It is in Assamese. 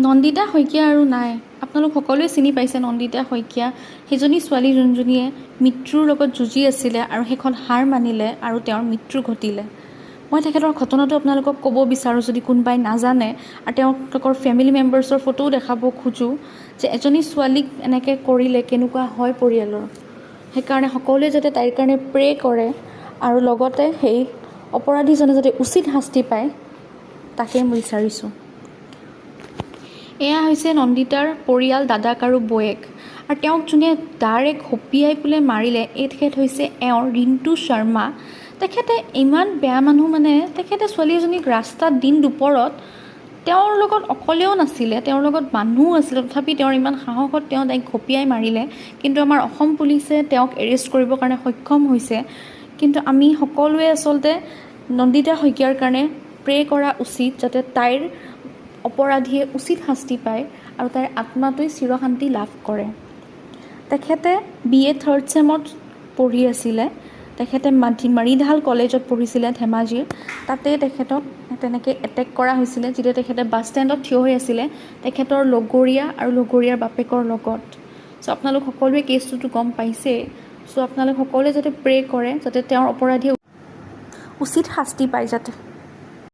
নন্দিতা শইকীয়া আৰু নাই। আপোনালোক সকলোৱে চিনি পাইছে নন্দিতা শইকীয়া, সেইজনী ছোৱালী যোনজনীয়ে মৃত্যুৰ লগত যুঁজি আছিলে আৰু শেষত হাৰ মানিলে আৰু তেওঁৰ মৃত্যু ঘটিলে। মই তেখেতৰ ঘটনাটো আপোনালোকক ক'ব বিচাৰোঁ, যদি কোনোবাই নাজানে, আৰু তেওঁলোকৰ ফেমিলি মেম্বাৰ্ছৰ ফটোও দেখাব খোজোঁ যে এজনী ছোৱালীক এনেকৈ কৰিলে কেনেকুৱা হয় পৰিয়ালৰ। সেইকাৰণে সকলোৱে যাতে তাইৰ কাৰণে প্ৰে কৰে আৰু লগতে সেই অপৰাধীজনে যাতে উচিত শাস্তি পায়, তাকেই মই বিচাৰিছোঁ। এয়া হৈছে নন্দিতাৰ পৰিয়াল, দাদাক আৰু বৌয়েক। আৰু তেওঁক যোনে দাৰে ঘপিয়াই পেলাই মাৰিলে, এই তেখেত হৈছে এওঁৰ ৰিণ্টু শৰ্মা। তেখেতে ইমান বেয়া মানুহ, মানে তেখেতে ছোৱালী এজনীক ৰাস্তাত দিন দুপৰত, তেওঁৰ লগত অকলেও নাছিলে, তেওঁৰ লগত মানুহো আছিলে, তথাপি তেওঁৰ ইমান সাহসত তেওঁ তাইক ঘপিয়াই মাৰিলে। কিন্তু আমাৰ অসম পুলিচে তেওঁক এৰেষ্ট কৰিবৰ কাৰণে সক্ষম হৈছে। কিন্তু আমি সকলোৱে আচলতে নন্দিতা শইকীয়াৰ কাৰণে প্ৰে কৰা উচিত, যাতে তাইৰ অপৰাধীয়ে উচিত শাস্তি পায় আৰু তাইৰ আত্মাটোৱে চিৰশান্তি লাভ কৰে। তেখেতে বি এ থাৰ্ড ছেমত পঢ়ি আছিলে। তেখেতে মৰিঢাল কলেজত পঢ়িছিলে ধেমাজিৰ। তাতে তেখেতক তেনেকৈ এটেক কৰা হৈছিলে, যেতিয়া তেখেতে বাছ ষ্টেণ্ডত থিয় হৈ আছিলে তেখেতৰ লগৰীয়া আৰু লগৰীয়াৰ বাপেকৰ লগত। চ' আপোনালোক সকলোৱে কেছটোতো গম পাইছেই। চ' আপোনালোক সকলোৱে যাতে প্ৰে কৰে, যাতে তেওঁৰ অপৰাধীয়ে উচিত শাস্তি পায় যাতে।